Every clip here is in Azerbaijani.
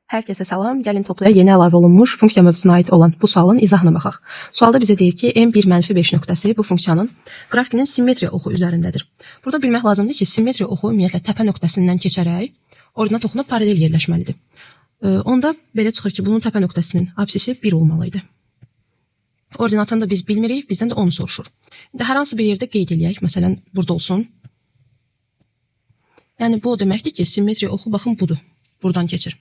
Hər kəsə salam. Gəlin topluya yeni əlavə olunmuş funksiya mövzusuna aid olan bu sualın izahına baxaq. Sualda bizə deyir ki, M1 mənfi 5 nöqtəsi bu funksiyanın qrafikinin simmetriya oxu üzərindədir. Burada bilmək lazımdır ki, simmetriya oxu ümumiyyətlə təpə nöqtəsindən keçərək ordinat oxuna paralel yerləşməlidir. Onda belə çıxır ki, bunun təpə nöqtəsinin absisi 1 olmalı idi. Ordinatını da biz bilmirik, bizdən də onu soruşur. İndi hər hansı bir yerdə qeyd eləyək, məsələn, burada olsun. Yəni bu o deməkdir ki, simmetriya oxu baxın budur. Buradan keçir.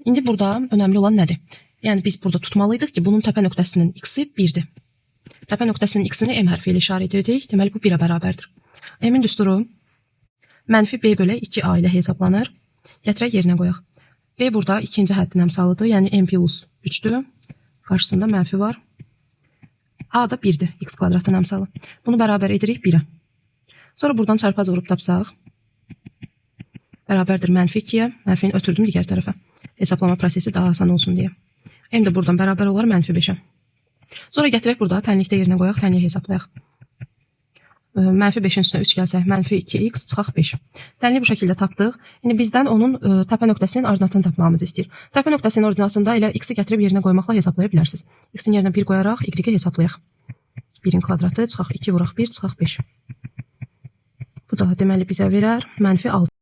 İndi burada önəmli olan nədir? Yəni biz burada tutmalıydıq ki, bunun təpə nöqtəsinin x-i 1-dir. Təpə nöqtəsinin x-ini m hərfi ilə işarə edirdik. Deməli bu 1-ə bərabərdir. M-in düsturu mənfi b bölə 2a ilə hesablanır. Gətirək yerinə qoyaq. B burada ikinci həddin əmsalıdır, yəni m plus 3-dür. Qarşısında mənfi var. A da 1-dir, x kvadratın əmsalı. Bunu bərabər edirik 1-ə. Sonra buradan çarpaz vurub tapsaq, bərabərdir mənfi 2-yə. Mənfini ötürdüm digər tərəfə. Hesablama prosesi daha asan olsun deyə. M də buradan bərabər olar mənfi 5-ə. Sonra gətirək burada tənlikdə yerinə qoyaq, tənliyi hesablayaq. Mənfi 5-in üstünə 3 gəlsə, mənfi 2x çıxaq 5. Tənliyi bu şəkildə tapdıq. İndi bizdən onun təpə nöqtəsinin ordinatını tapmamızı istəyir. Təpə nöqtəsinin ordinatında elə x-i gətirib yerinə qoymaqla hesablaya bilərsiniz. X-in yerinə 1 qoyaraq y-i hesablayaq. 1-in kvadratı çıxaq 2 vuraq 1 çıxaq 5. Bu da deməli bizə verər mənfi 6.